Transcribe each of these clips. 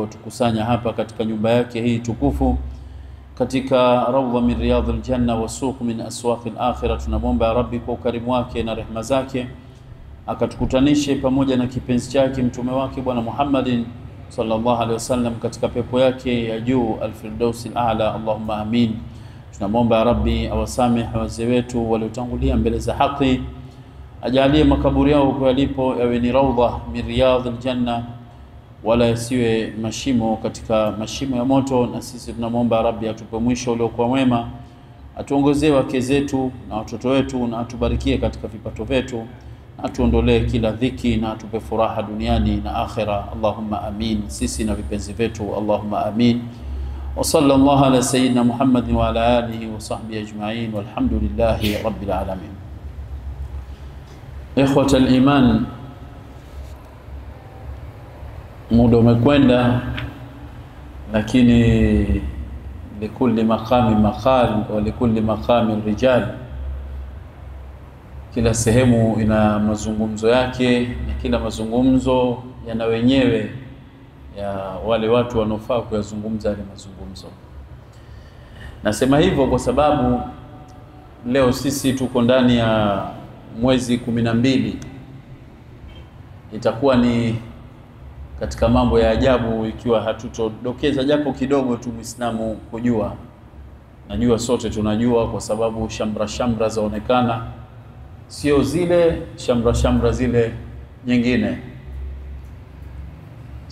Alivyotukusanya hapa katika nyumba yake hii tukufu katika rawdha min riyadhil janna wa suq min aswaqil akhirah. Tunamwomba ya Rabbi kwa ukarimu wake na rehema zake akatukutanishe pamoja na kipenzi chake mtume wake Bwana Muhammadin sallallahu alaihi wasallam katika pepo yake ya juu al-firdausil a'la, Allahumma amin. Tunamwomba ya Rabbi awasamehe wazee wetu waliotangulia mbele za haki, ajalie makaburi yao huko yalipo yawe ni rawdha min riyadhil janna, wala yasiwe mashimo katika mashimo ya moto. Na sisi tunamwomba Rabbi atupe mwisho uliokuwa mwema, atuongozee wake zetu na watoto wetu, na atubarikie katika vipato vyetu, atuondolee kila dhiki na atupe furaha duniani na akhira, Allahumma amin. Sisi na vipenzi vyetu, Allahumma amin. Wa sallallahu ala sayyidina Muhammadin wa ala alihi wa sahbihi ajma'in, walhamdulillahi rabbil alamin. Ikhwata al-iman, muda umekwenda, lakini likulli maqami maqal wa likulli maqami rijal. Kila sehemu ina mazungumzo yake na kila mazungumzo yana wenyewe ya wale watu wanaofaa kuyazungumza yale mazungumzo. Nasema hivyo kwa sababu leo sisi tuko ndani ya mwezi 12. Itakuwa ni katika mambo ya ajabu ikiwa hatutodokeza japo kidogo tu Muislamu kujua. Najua sote tunajua kwa sababu shamra shamra zaonekana, sio zile shamra shamra zile nyingine.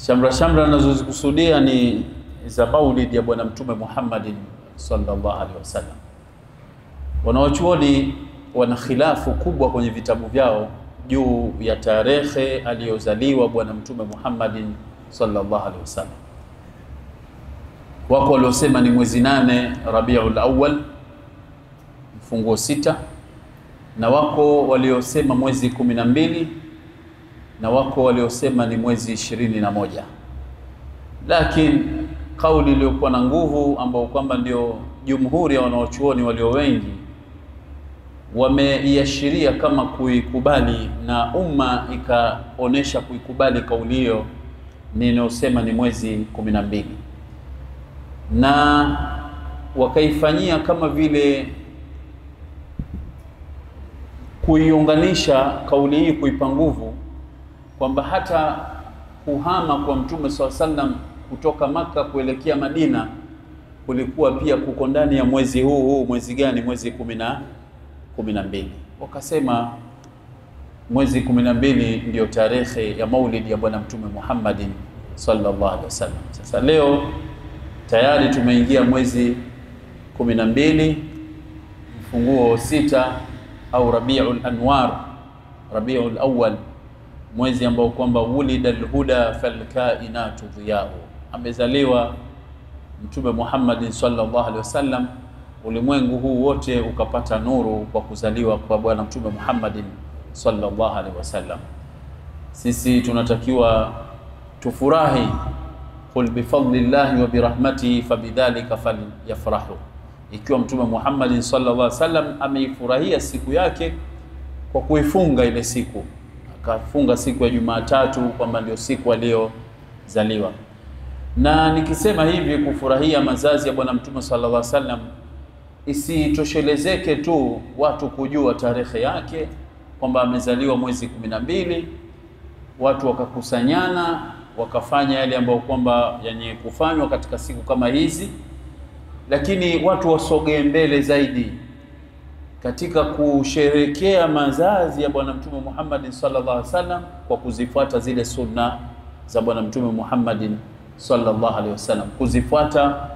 Shamra shamra nazozikusudia ni za maulid ya Bwana Mtume Muhammadin sallallahu alaihi wasallam. Wanawachuoni wana khilafu kubwa kwenye vitabu vyao juu ya tarehe aliyozaliwa Bwana Mtume Muhammadin sallallahu alaihi wasallam. Wako waliosema ni mwezi 8 Rabiul Awwal mfunguo 6, na wako waliosema mwezi 12, na wako waliosema ni mwezi 21. Lakini kauli iliyokuwa na nguvu ambao kwamba ndio jumhuri ya wanaochuoni walio wengi wameiashiria kama kuikubali na umma ikaonesha kuikubali kauli hiyo, ni inayosema ni mwezi 12, na wakaifanyia kama vile kuiunganisha kauli hii, kuipa nguvu kwamba hata kuhama kwa Mtume sallallahu alaihi wasallam kutoka Maka kuelekea Madina kulikuwa pia kuko ndani ya mwezi huu huu. Mwezi gani? Mwezi 12. Wakasema mwezi 12 ndio tarehe ya maulid ya Bwana Mtume Muhammadin sallallahu alaihi wasallam. Sasa leo tayari tumeingia mwezi 12 mfunguo 6 au Rabiul Anwar, Rabiul Awwal, mwezi ambao kwamba wulida alhuda falkainatu dhiya'u, amezaliwa Mtume Muhammadin sallallahu alaihi wasallam, ulimwengu huu wote ukapata nuru kwa kuzaliwa kwa Bwana Mtume Muhammadin sallallahu alaihi wasallam. Sisi tunatakiwa tufurahi, qul bifadlillahi wa birahmatihi fabidhalika falyafrahu. Ikiwa Mtume Muhammadin sallallahu alaihi wasallam ameifurahia siku yake kwa kuifunga ile siku, akafunga siku ya Jumatatu kwamba ndio siku aliyozaliwa. Na nikisema hivi kufurahia mazazi ya Bwana Mtume sallallahu alaihi wasallam isitoshelezeke tu watu kujua tarehe yake kwamba amezaliwa mwezi 12, watu wakakusanyana wakafanya yale ambayo kwamba yenye kufanywa katika siku kama hizi, lakini watu wasogee mbele zaidi katika kusherehekea mazazi ya Bwana Mtume Muhammadin sallallahu alaihi wasallam kwa kuzifuata zile sunna za Bwana Mtume Muhammadin sallallahu alaihi wasallam, kuzifuata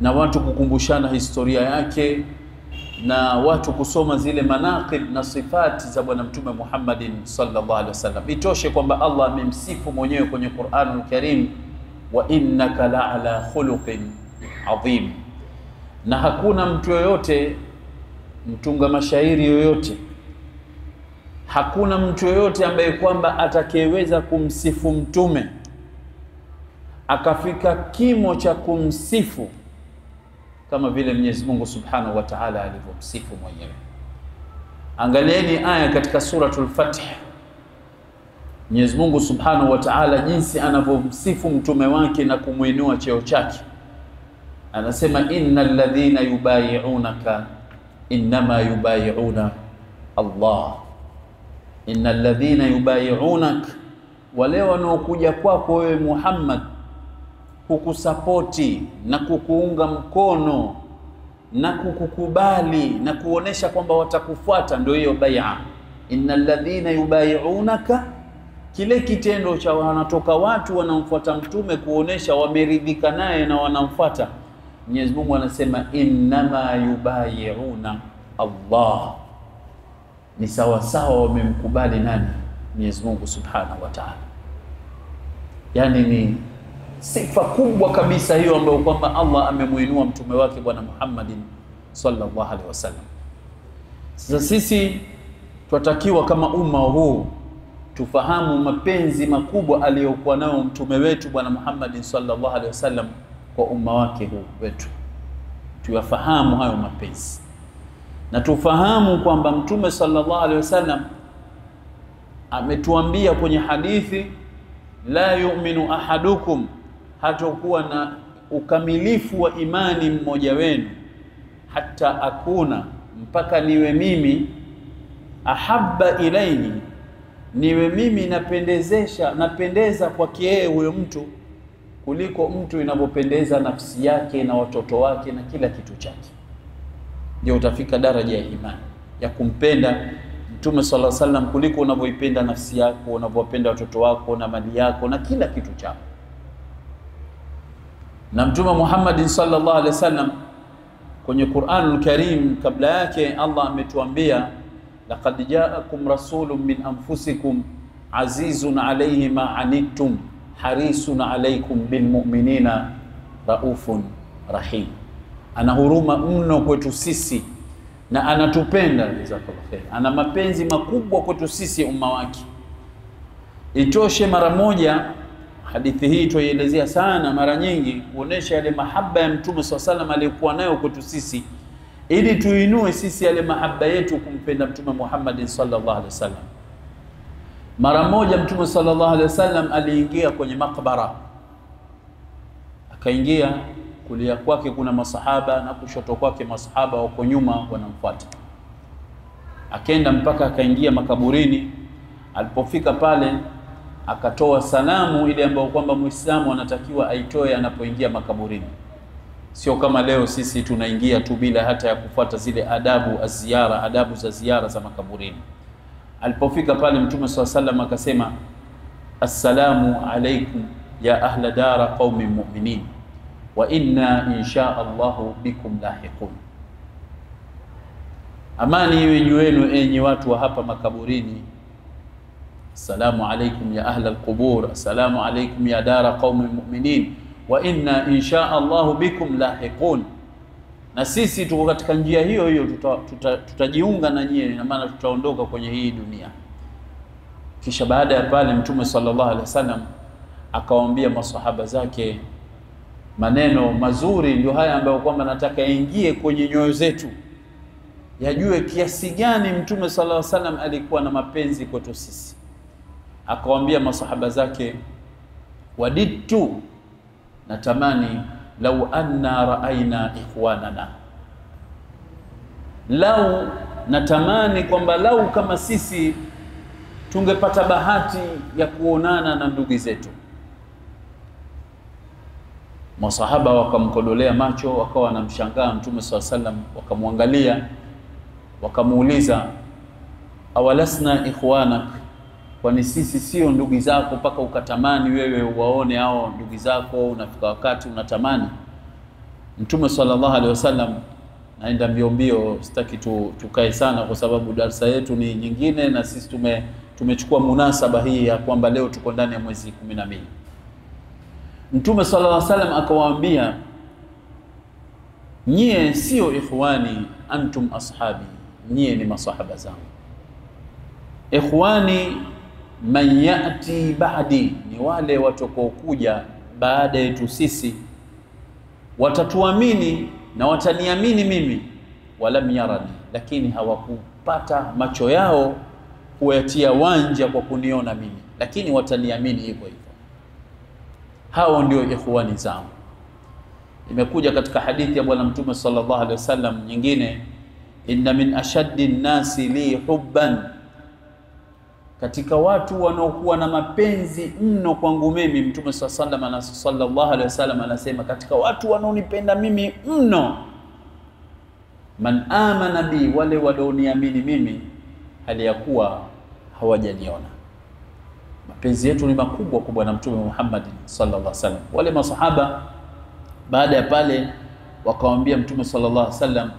na watu kukumbushana historia yake na watu kusoma zile manaqib na sifati za Bwana Mtume Muhammadin sallallahu alaihi wasallam. Itoshe kwamba Allah amemsifu mwenyewe kwenye Qur'anul Karim, wa innaka la'ala khuluqin adhim. Na hakuna mtu yoyote, mtunga mashairi yoyote, hakuna mtu yoyote ambaye kwamba atakayeweza kumsifu mtume akafika kimo cha kumsifu kama vile Mwenyezi Mungu Subhanahu wa Ta'ala alivyomsifu mwenyewe. Angalieni aya katika suratul Fath. Mwenyezi Mungu Subhanahu wa Ta'ala jinsi anavyomsifu mtume wake na kumuinua cheo chake. Anasema innal ladhina yubayi'unaka innama yubayi'una Allah. Innal ladhina yubayi'unak, wale wanaokuja kwako wewe Muhammad kukusapoti na kukuunga mkono na kukukubali na kuonesha kwamba watakufuata, ndio hiyo bai'a. Innal ladhina yubayi'unaka, kile kitendo cha wanatoka watu wanamfuata mtume kuonesha wameridhika naye na wanamfuata. Mwenyezi Mungu anasema innama yubayi'una Allah, ni sawa sawa wamemkubali nani? Mwenyezi Mungu Subhanahu wa Ta'ala. Yani ni sifa kubwa kabisa hiyo ambayo kwamba Allah amemuinua mtume wake Bwana Muhammadin sallallahu alaihi wasallam. Sasa sisi twatakiwa kama umma huu tufahamu mapenzi makubwa aliyokuwa nayo mtume wetu Bwana Muhammadin sallallahu alaihi wasallam kwa umma wake huu wetu. Tuyafahamu hayo mapenzi na tufahamu kwamba mtume sallallahu alaihi wasallam ametuambia kwenye hadithi, la yu'minu ahadukum, hatakuwa na ukamilifu wa imani mmoja wenu hata akuna, mpaka niwe mimi ahabba ilaihi, niwe mimi napendezesha, napendeza kwake yeye huyo mtu kuliko mtu inavyopendeza nafsi yake na watoto wake na kila kitu chake. Ndio utafika daraja ya imani ya kumpenda Mtume sallallahu alaihi wasallam kuliko unavyoipenda nafsi yako, unavyopenda watoto wako na mali yako na kila kitu chako. Na Mtume Muhammad sallallahu alaihi wasallam kwenye Qur'anul Karim kabla yake Allah ametuambia laqad ja'akum rasulun min anfusikum azizun alayhi ma anittum harisun alaykum bil mu'minina raufun rahim. Ana huruma mno kwetu sisi na anatupenda, jazakallahu khair. Ana mapenzi makubwa kwetu sisi umma wake. Itoshe mara moja, hadithi hii tuielezea sana mara nyingi kuonesha yale mahaba ya Mtume sallallahu alaihi wasallam aliyokuwa nayo kwetu sisi, ili tuinue sisi yale mahaba yetu kumpenda Mtume Muhammad sallallahu alaihi wasallam. Mara moja Mtume sallallahu alaihi wasallam aliingia kwenye makbara, akaingia, kulia kwake kuna masahaba na kushoto kwake masahaba wako nyuma wanamfuata. Akaenda mpaka akaingia makaburini. Alipofika pale akatoa salamu ile ambayo kwamba Muislamu anatakiwa aitoe anapoingia makaburini. Sio kama leo sisi tunaingia tu bila hata ya kufuata zile adabu aziara, adabu za ziara za makaburini. Alipofika pale Mtume sallallahu alaihi wasallam akasema assalamu alaikum ya ahla dara qaumin mu'minin wa inna insha Allahu bikum lahiqun. Amani iwe juu yenu enyi watu wa hapa makaburini. Assalamu alaikum ya ahla alqubur, assalamu alaikum ya dara qaumin mu'minin wa inna insha Allahu bikum lahiqun. Na sisi tuko katika njia hiyo hiyo, tutajiunga na nyie, na maana tutaondoka kwenye hii dunia. Kisha baada ya pale Mtume sallallahu alaihi wasallam akawaambia masahaba zake maneno mazuri, ndio haya ambayo kwamba nataka yaingie kwenye nyoyo zetu, yajue kiasi gani Mtume sallallahu alaihi wasallam alikuwa na mapenzi kwetu sisi. Akawaambia masahaba zake, waditu, natamani lau anna raaina ikhwanana, lau natamani kwamba lau kama sisi tungepata bahati ya kuonana na ndugu zetu. Masahaba wakamkodolea macho, wakawa wanamshangaa Mtume sallallahu alaihi wasallam, wakamwangalia, wakamuuliza awalasna ikhwanak, kwani sisi sio ndugu zako mpaka ukatamani wewe uwaone hao ndugu zako, unafika wakati unatamani? Mtume sallallahu alaihi wasallam, naenda mbio mbio, sitaki tukae sana kwa sababu darasa yetu ni nyingine na sisi tumechukua munasaba hii ya kwamba leo tuko ndani ya mwezi 12. Mtume sallallahu alaihi wasallam akawaambia, nyie sio ikhwani, antum ashabi, nyie ni masahaba zangu. Ikhwani man yati ba'di, ni wale watakaokuja baada yetu sisi, watatuamini na wataniamini mimi, walam yarani, lakini hawakupata macho yao kuyatia wanja kwa kuniona mimi, lakini wataniamini hivyo hivyo. Hao ndio ikhwani zangu. Imekuja katika hadithi ya Bwana Mtume sallallahu alaihi wasallam nyingine, inna min ashaddi nnasi li hubban, katika watu wanaokuwa na mapenzi mno kwangu mimi. Mtume sallallahu alaihi wasallam anasema katika watu wanaonipenda mimi mno, man amana bi, wale walioniamini mimi hali ya kuwa hawajaniona. Mapenzi yetu ni makubwa kwa Bwana Mtume Muhammad sallallahu alaihi wasallam. Wale masahaba baada ya pale wakamwambia Mtume sallallahu alaihi wasallam,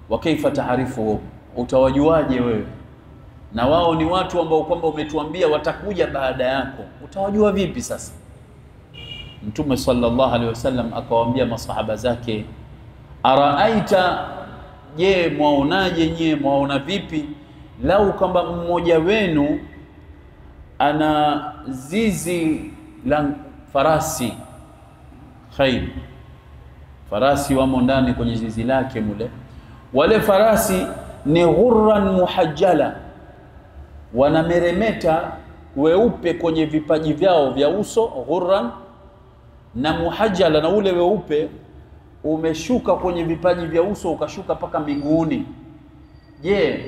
wa kaifa taarifuhum, utawajuaje wewe? Na wao ni watu ambao kwamba umetuambia watakuja baada yako, utawajua vipi sasa? Mtume sallallahu alaihi wasallam akawaambia masahaba zake, araaita, je, mwaonaje nyie, mwaona vipi lau kwamba mmoja wenu ana zizi la farasi, khair, farasi wamo ndani kwenye zizi lake mule, wale farasi ni ghurran muhajjala, wanameremeta weupe kwenye vipaji vyao vya uso, ghurran na muhajjala, na ule weupe umeshuka kwenye vipaji vya uso ukashuka paka miguuni. Je,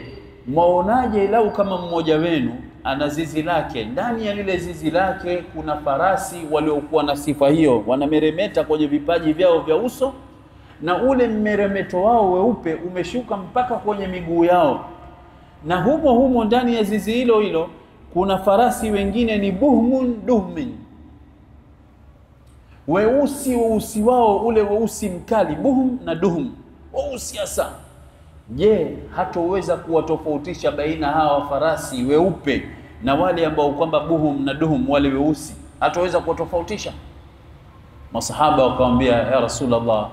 mwaonaje lau kama mmoja wenu ana zizi lake, ndani ya lile zizi lake kuna farasi waliokuwa na sifa hiyo, wanameremeta kwenye vipaji vyao vya uso na ule mmeremeto wao weupe umeshuka mpaka kwenye miguu yao, na humo humo ndani ya zizi hilo hilo kuna farasi wengine ni buhmun duhmin, weusi, weusi wao ule weusi mkali, buhum na duhum, weusi hasa. Je, hatoweza kuwatofautisha baina hawa farasi weupe na wale ambao kwamba buhum na duhum, wale weusi, hatoweza kuwatofautisha? Masahaba wakamwambia, ya Rasulullah,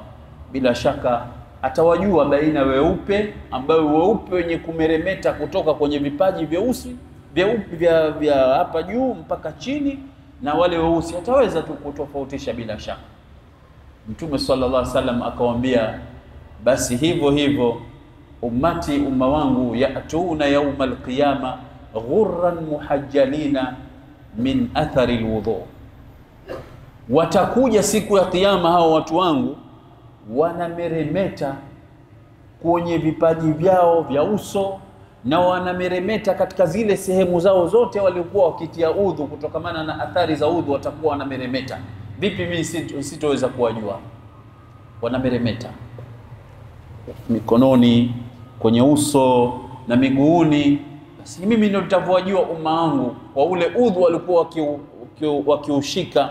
bila shaka atawajua baina weupe ambao weupe wenye kumeremeta kutoka kwenye vipaji vyeusi vyeupe vya hapa juu mpaka chini na wale weusi, ataweza tu kutofautisha bila shaka. Mtume sallallahu alaihi wasallam akawaambia, basi hivyo hivyo ummati, umma wangu, yatuna yauma alqiyama ghurran muhajjalina min athari alwudu, watakuja siku ya kiyama hao watu wangu wanameremeta kwenye vipaji vyao vya uso na wanameremeta katika zile sehemu zao zote waliokuwa wakitia udhu, kutokamana na athari za udhu watakuwa wanameremeta. Vipi mimi sitoweza kuwajua? Wanameremeta mikononi, kwenye uso na miguuni. Basi mimi ndio nitavowajua umma wangu kwa ule udhu walikuwa wakiushika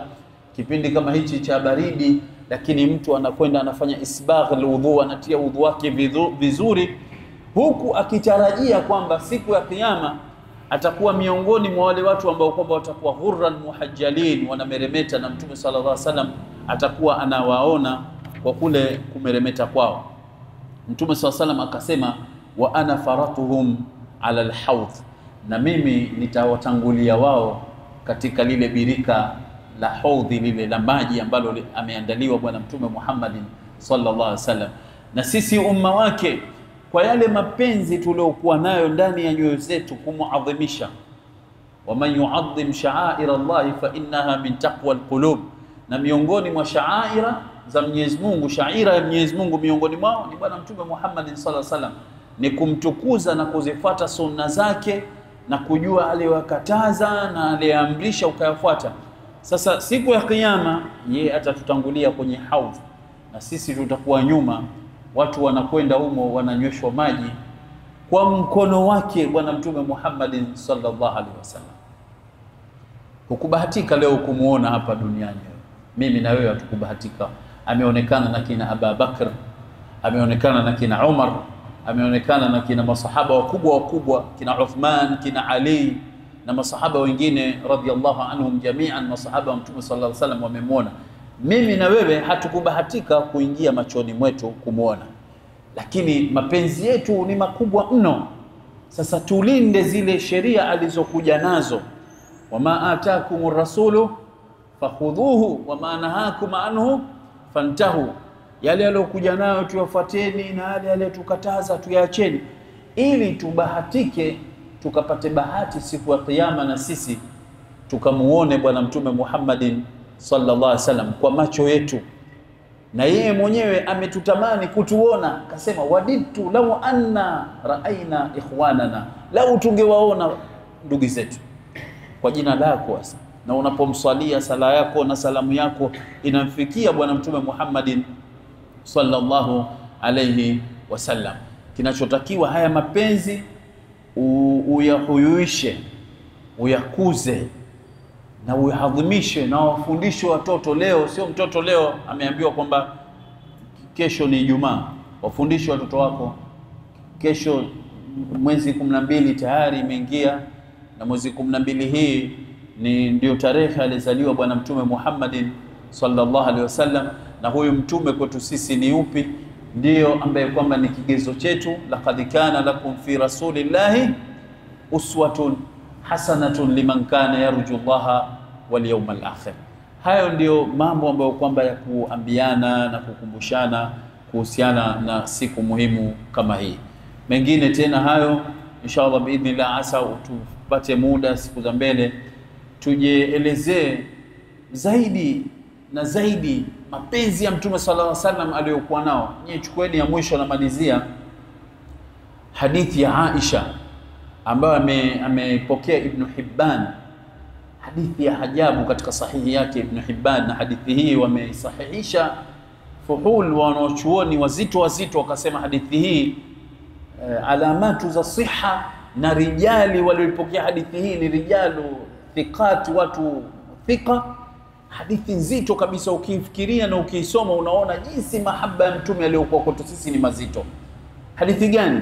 kipindi kama hichi cha baridi, lakini mtu anakwenda anafanya isbagh alwudhu, anatia udhu wake vizuri, huku akitarajia kwamba siku ya kiyama atakuwa miongoni mwa wale watu ambao kwamba watakuwa ghurran muhajjalin, wanameremeta, na Mtume sallallahu alaihi wasallam atakuwa anawaona kwa kule kumeremeta kwao. Mtume sallallahu alaihi wasallam akasema, wa ana faratuhum ala alhawd, na mimi nitawatangulia wao katika lile birika la hodhi lile la maji ambalo ameandaliwa Bwana Mtume Muhammad sallallahu alaihi wasallam. Na sisi umma wake, kwa yale mapenzi tuliokuwa nayo ndani ya nyoyo zetu kumuadhimisha, waman yuadhim sha'air Allah fa innaha min taqwa alqulub, na miongoni mwa sha'aira za Mwenyezi Mungu, sha'ira ya Mwenyezi Mungu miongoni mwao ni Bwana Mtume Muhammad sallallahu alaihi wasallam, ni kumtukuza na kuzifuata sunna zake na kujua aliyokataza na aliyeamrisha ukayafuata. Sasa siku ya kiyama ye atatutangulia kwenye haudh na sisi tutakuwa nyuma. Watu wanakwenda humo wananyweshwa maji kwa mkono wake Bwana Mtume Muhammad sallallahu alaihi wasallam. Hukubahatika leo kumuona hapa duniani, mimi na wewe hatukubahatika. Ameonekana na kina Abu Bakr, ameonekana na kina Umar, ameonekana na kina masahaba wakubwa wakubwa, kina Uthman, kina Ali na masahaba wengine radhiallahu anhum jami'an. Masahaba wa Mtume sallallahu alaihi wasallam wamemuona. Mimi na wewe hatukubahatika kuingia machoni mwetu kumuona, lakini mapenzi yetu ni makubwa mno. Sasa tulinde zile sheria alizokuja nazo, wama atakumur rasulu fakhudhuhu wama nahakum anhu fantahu, yale aliyokuja nayo tuyafuateni na yale aliyotukataza tuyaacheni, ili tubahatike tukapate bahati siku ya Kiyama na sisi tukamuone Bwana Mtume Muhammadin sallallahu alaihi wasallam kwa macho yetu. Na yeye mwenyewe ametutamani kutuona, akasema waditu lau anna raaina ikhwanana, lau tungewaona ndugu zetu. Kwa jina lako sasa, na unapomswalia sala yako na salamu yako inamfikia Bwana Mtume Muhammadin sallallahu alayhi wasallam. Kinachotakiwa haya mapenzi uyahuyuishe, uyakuze na uyahadhimishe, na wafundishe watoto leo. Sio mtoto leo ameambiwa kwamba kesho ni Ijumaa, wafundishe watoto wako kesho mwezi 12 tayari imeingia, na mwezi 12 hii ni ndio tarehe alizaliwa Bwana Mtume Muhammadin sallallahu alaihi wasallam. Na huyu mtume kwetu sisi ni upi? Ndio ambaye kwamba ni kigezo chetu. Laqad kana lakum fi rasulillahi uswatun hasanatun liman kana yarju Allaha wal yawmal akhir. Hayo ndio mambo ambayo kwamba ya kuambiana na kukumbushana kuhusiana na siku muhimu kama hii. Mengine tena hayo inshallah biidhnillah, asa tupate muda siku za mbele tujeelezee zaidi na zaidi mapenzi ya Mtume sallallahu alaihi wasallam aliyokuwa nao. Nyie chukueni ya mwisho, namalizia hadithi ya Aisha ambayo amepokea Ibn Hibban, hadithi ya ajabu katika sahihi yake Ibn Hibban, na hadithi hii wameisahihisha fuhul wanaochuoni wazito wazito, wakasema hadithi hii alamatu za siha na rijali waliopokea hadithi hii ni rijalu thiqat, watu thika. Hadithi nzito kabisa, ukifikiria na ukiisoma unaona jinsi mahaba ya Mtume aliyokuwa kwetu sisi ni mazito. Hadithi gani?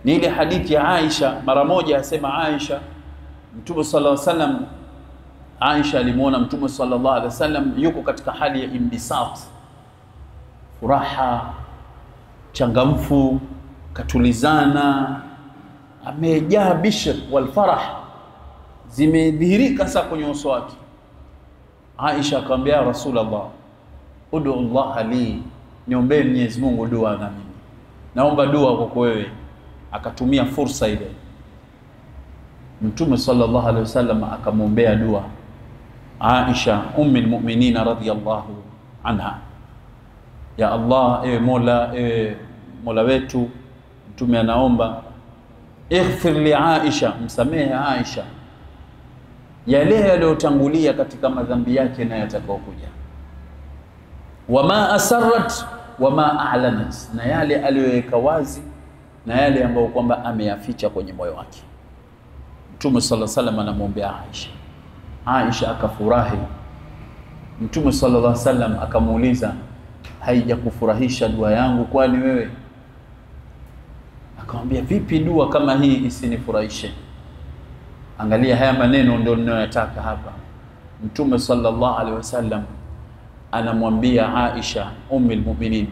Ni ile hadithi ya Aisha. Mara moja asema Aisha, Mtume sallallahu alaihi wasallam, Aisha alimuona Mtume sallallahu alaihi wasallam yuko katika hali ya imbisat, furaha, changamfu, katulizana, amejaa bishr wal farah, zimedhihirika sasa kwenye uso wake. Aisha akamwambia Rasulullah, ud'u Allah li, niombee Mwenyezi Mungu dua na mimi, naomba dua kwako wewe. Akatumia fursa ile, Mtume sallallahu alaihi wasallam akamwombea dua Aisha ummi almu'minin radhiyallahu anha. Ya Allah, ewe Mola, ewe Mola wetu, Mtume anaomba ighfir li Aisha, msamehe Aisha yale yaliyotangulia katika madhambi yake na yatakayokuja, wama asarrat wama a'lanat, na yale aliyoweka wazi na yale ambayo kwamba ameyaficha kwenye moyo wake. Mtume sallallahu alaihi wasallam anamwombea Aisha. Aisha akafurahi. Mtume sallallahu alaihi wasallam akamuuliza, haijakufurahisha dua yangu kwani wewe? Akamwambia, vipi dua kama hii isinifurahishe? Angalia haya maneno ndio ninayoyataka hapa. Mtume sallallahu alaihi wasallam anamwambia Aisha ummi almu'minin,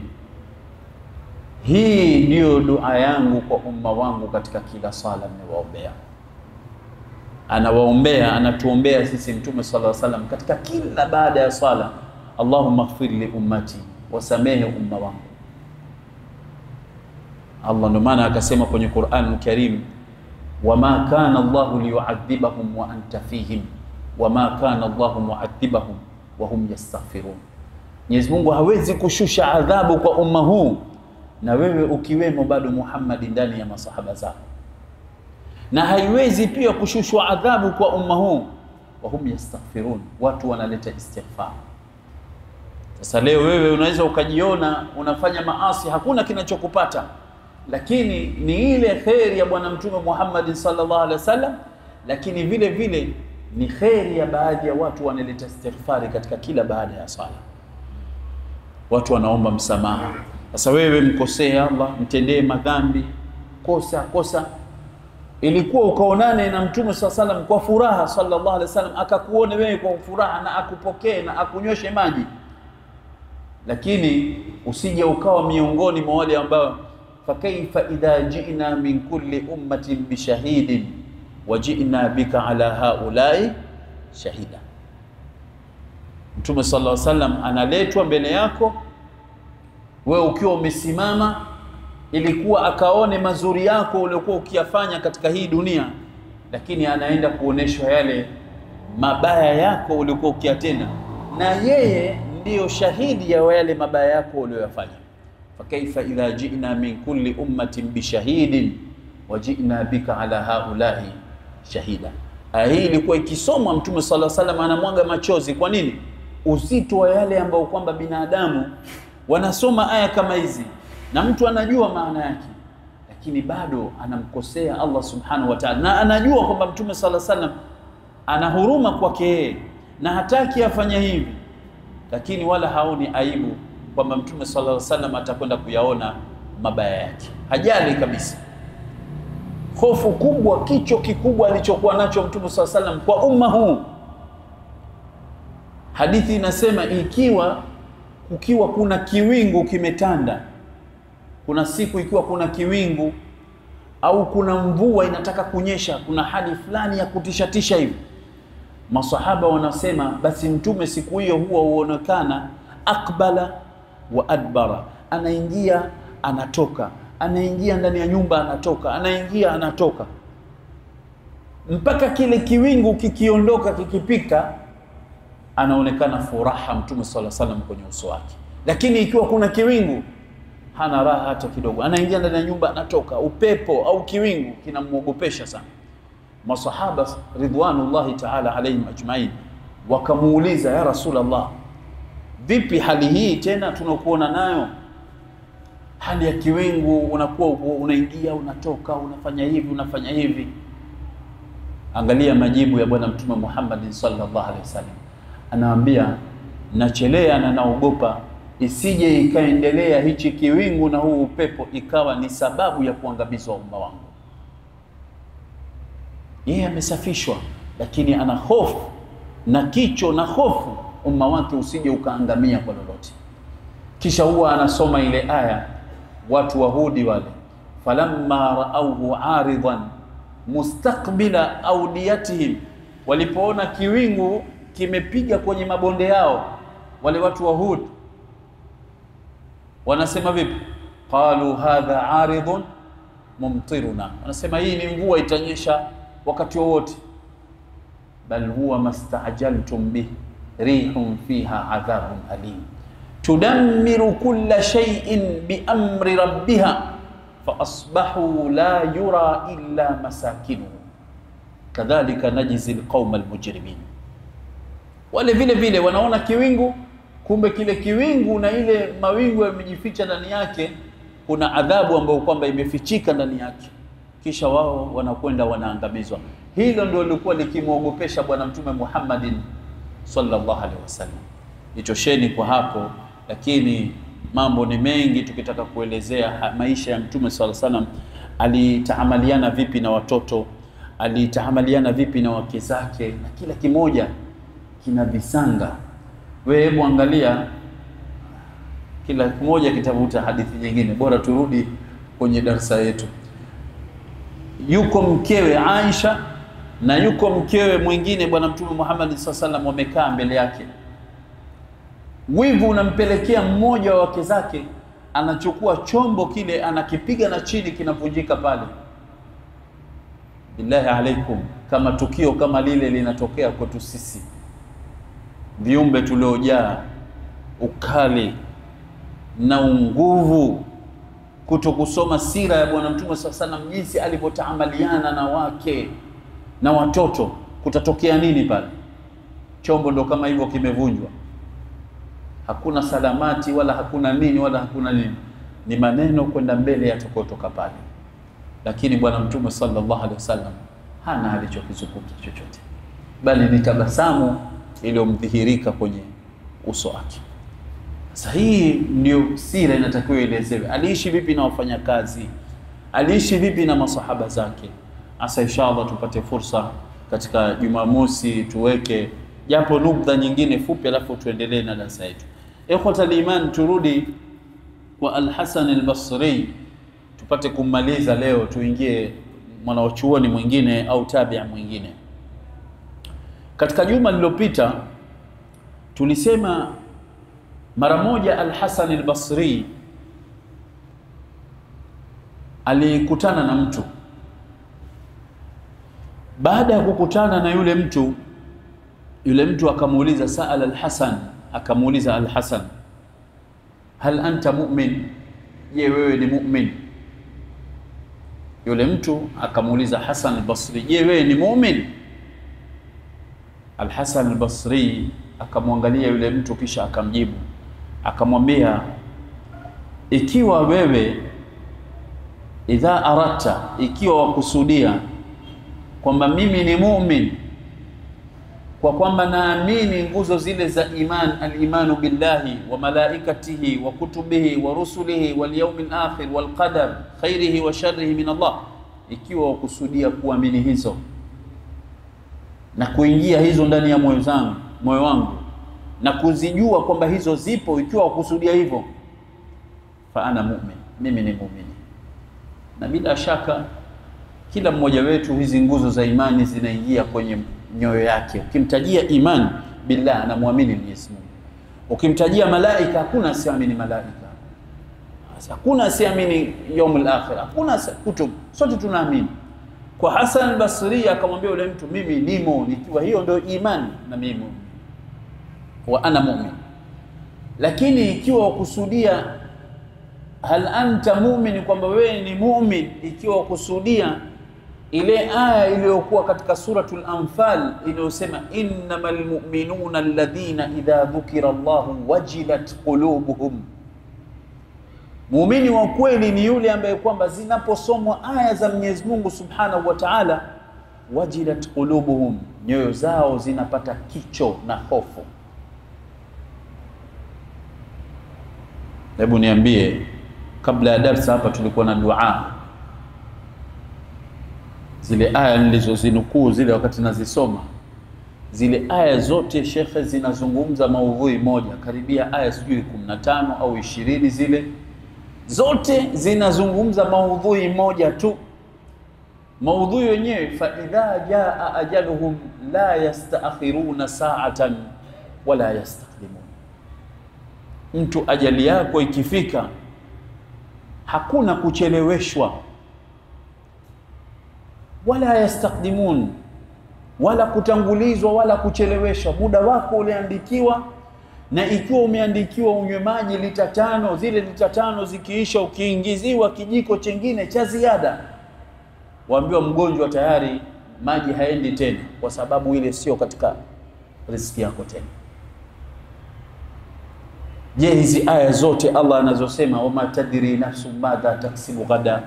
hii ndiyo dua yangu kwa umma wangu katika kila sala ninawaombea. Anawaombea, anatuombea sisi Mtume sallallahu alaihi wasallam katika kila baada ya sala, Allahumma ighfir li ummati, wasamehe umma wangu. Allah ndo maana akasema kwenye Qur'an al-Karim, wama kana Allahu liyu'adhibahum wa anta fihim wama kana Allahu mu'adhibahum wa hum yastaghfirun. Mwenyezi Mungu hawezi kushusha adhabu kwa umma huu na wewe ukiwemo bado Muhammad ndani ya masahaba zako, na haiwezi pia kushushwa adhabu kwa umma huu wa hum yastaghfirun, watu wanaleta istighfar. Sasa leo wewe unaweza ukajiona unafanya maasi hakuna kinachokupata, lakini ni ile kheri ya Bwana Mtume Muhammad sallallahu alaihi wasallam, lakini vile vile ni kheri ya baadhi ya watu wanaleta istighfari katika kila baada ya sala, watu wanaomba msamaha. Sasa wewe mkosee Allah, mtendee madhambi, kosa kosa, ilikuwa ukaonane na Mtume sallallahu alaihi wasallam kwa furaha sallallahu alaihi wasallam, akakuone wewe kwa furaha na akupokee na akunyweshe maji, lakini usije ukawa miongoni mwa wale ambao fakaifa idha ji'na min kulli ummatin bishahidin wa ji'na bika ala haulai shahida. Mtume sallallahu alaihi wasallam analetwa mbele yako wewe ukiwa umesimama, Ilikuwa akaone mazuri yako uliokuwa ukiyafanya katika hii dunia, lakini anaenda kuoneshwa yale mabaya yako uliokuwa ukiyatenda, na yeye ndiyo shahidi ya yale mabaya yako uliyoyafanya. Fakaifa idha ji'na min kulli ummatin bishahidin wa ji'na bika ala haulahi shahida. Aya hii ilikuwa ikisomwa Mtume sallallahu alaihi wasallam anamwaga machozi. Kwa nini? Uzito wa yale ambao kwamba binadamu wanasoma aya kama hizi na mtu anajua maana yake, lakini bado anamkosea Allah subhanahu wa ta'ala, na anajua kwamba Mtume sallallahu alaihi wasallam ana huruma kwake yeye na hataki afanye hivi, lakini wala haoni aibu kwamba Mtume sallallahu alaihi wasallam atakwenda kuyaona mabaya yake. Hajali kabisa. Hofu kubwa, kicho kikubwa alichokuwa nacho Mtume sallallahu alaihi wasallam kwa umma huu. Hadithi inasema ikiwa kukiwa kuna kiwingu kimetanda, kuna siku ikiwa kuna kiwingu au kuna mvua inataka kunyesha, kuna hali fulani ya kutishatisha hivi, masahaba wanasema basi Mtume siku hiyo huwa huonekana akbala wa adbara, anaingia anatoka, anaingia ndani ya nyumba anatoka, anaingia anatoka, mpaka kile kiwingu kikiondoka, kikipika, anaonekana furaha Mtume sallallahu alaihi wasallam kwenye uso wake. Lakini ikiwa kuna kiwingu hana raha hata kidogo, anaingia ndani ya nyumba anatoka, upepo au kiwingu kinamuogopesha sana. Masahaba ridwanullahi ta'ala alayhim ajma'in wakamuuliza, ya Rasulullah, vipi hali hii tena tunakuona nayo, hali ya kiwingu, unakuwa unaingia unatoka, unafanya hivi unafanya hivi? Angalia majibu ya Bwana Mtume Muhammad sallallahu alaihi wasallam, anaambia nachelea na naogopa isije ikaendelea hichi kiwingu na huu upepo ikawa ni sababu ya kuangamizwa umma wangu. Yeye amesafishwa, lakini ana hofu na kicho na hofu umma wake usije ukaangamia kwa lolote. Kisha huwa anasoma ile aya watu wa Hudi wale, falamma raauhu aridan mustaqbila audiyatihim, walipoona kiwingu kimepiga kwenye mabonde yao, wale watu wa Hud wanasema vipi? Qalu hadha aridun mumtiruna, wanasema hii ni mvua itanyesha wakati wowote. Bal huwa mastajaltum bih rihun fiha adhabun alim tudammiru kulla shay'in biamri rabbiha fa asbahu la yura illa masakinuhu kadhalika najzi alqauma almujrimin. Wale vile vile wanaona kiwingu, kumbe kile kiwingu na ile mawingu yamejificha ndani yake, kuna adhabu ambayo kwamba imefichika ndani yake, kisha wao wanakwenda wanaangamizwa. Hilo ndio lilikuwa likimuogopesha Bwana Mtume Muhammadin sallallahu alaihi wasallam. Nichosheni kwa hapo, lakini mambo ni mengi tukitaka kuelezea maisha ya Mtume sallallahu alaihi wasallam. Alitaamaliana vipi na watoto, alitaamaliana vipi na wake zake, na kila kimoja kina visanga. Wewe hebu angalia, kila kimoja kitavuta hadithi nyingine. Bora turudi kwenye darasa yetu. Yuko mkewe Aisha na yuko mkewe mwingine Bwana Mtume Muhammad sallallahu alaihi wasallam, wamekaa mbele yake. Wivu unampelekea mmoja wa wake zake, anachukua chombo kile anakipiga na chini, kinavunjika pale. Billahi alaikum, kama tukio kama lile linatokea kwetu sisi viumbe tuliojaa ukali na unguvu, kutokusoma sira ya Bwana Mtume sallallahu alaihi wasallam jinsi alivyotaamaliana na wake na watoto, kutatokea nini pale? Chombo ndo kama hivyo kimevunjwa, hakuna salamati wala hakuna nini wala hakuna nini, ni maneno kwenda mbele yatakotoka pale. Lakini Bwana Mtume sallallahu alaihi wasallam hana alichokizungumza chochote, bali ni tabasamu iliyomdhihirika kwenye uso wake. Sasa hii ndio sira inatakiwa ielezewe. Aliishi vipi na wafanyakazi, aliishi vipi na masahaba zake. Asa inshallah tupate fursa katika Jumamosi tuweke japo nukta nyingine fupi, alafu tuendelee na darasa yetu. Ikhwatal iman, turudi kwa Al-Hasan al-Basri tupate kumaliza leo, tuingie mwanachuoni mwingine au tabia mwingine. Katika juma lililopita tulisema mara moja Al-Hasan al-Basri alikutana na mtu. Baada ya kukutana na yule mtu, yule mtu akamuuliza, saala al-Hasan, akamuuliza al-Hasan, hal anta mu'min, je wewe ni mu'min? Yule mtu akamuuliza Hasan al-Basri, je wewe ni mu'min? Al-Hasan al-Basri akamwangalia yule mtu kisha akamjibu, akamwambia, ikiwa wewe idha aratta, ikiwa wakusudia kwamba mimi ni mu'min kwa kwamba naamini nguzo zile za iman, al-imanu billahi wa malaikatihi wa kutubihi wa rusulihi wal yawmil akhir wal qadar khairihi wa sharrihi min Allah, ikiwa wakusudia kuamini hizo na kuingia hizo ndani ya moyo wangu na kuzijua kwamba hizo zipo, ikiwa wakusudia hivyo, fa ana mu'min, mimi ni mu'mini. Na bila shaka kila mmoja wetu hizi nguzo za imani zinaingia kwenye nyoyo yake. Ukimtajia iman billah, anamwamini Mwenyezi Mungu. Ukimtajia malaika, hakuna asiamini malaika, hakuna asiamini yaumul akhir, hakuna kutub, sote tunaamini. Kwa Hasan al-Basri akamwambia yule mtu, mimi nimo, nikiwa hiyo ndio imani na mimi wa ana mu'min. Lakini ikiwa ukusudia hal anta mu'min, kwamba wewe ni mu'min, ikiwa ukusudia ile aya iliyokuwa katika suratul Anfal inayosema innamal mu'minuna alladhina idha dhukira Allahu wajilat qulubuhum, muumini wa kweli ni yule ambaye kwamba zinaposomwa aya za Mwenyezi Mungu Subhanahu wa Ta'ala, wajilat qulubuhum, nyoyo zao zinapata kicho na hofu. Hebu niambie, kabla ya darsa hapa tulikuwa na dua, zile aya nilizozinukuu zile wakati nazisoma, zile aya zote shekhe zinazungumza maudhui moja, karibia aya sijui 15 au 20, zile zote zinazungumza maudhui moja tu. Maudhui wenyewe, fa idha jaa ajaluhum la yastaakhiruna sa'atan wala yastaqdimun. Mtu ajali yako ikifika hakuna kucheleweshwa, wala yastaqdimun, wala kutangulizwa wala kucheleweshwa. Muda wako uliandikiwa, na ikiwa umeandikiwa unywe maji lita 5, zile lita 5 zikiisha ukiingiziwa kijiko chengine cha ziada, waambiwa mgonjwa tayari maji haendi tena, kwa sababu ile sio katika riziki yako tena. Je, hizi aya zote Allah anazosema, wama tadri nafsun madha taksibu gada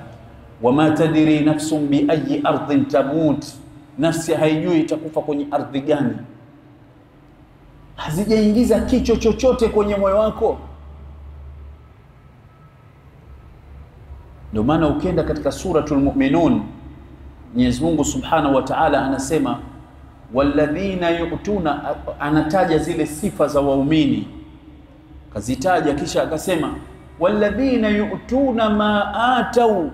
wama tadri nafsun bi ayi ardhin tamut, nafsi haijui itakufa kwenye ardhi gani, hazijaingiza kicho chochote kwenye moyo wako? Ndio maana ukienda katika suratul Mu'minun, Mwenyezi Mungu Subhanahu wa Ta'ala anasema walladhina yu'tuna, anataja zile sifa za waumini, kazitaja kisha akasema walladhina yu'tuna ma atau,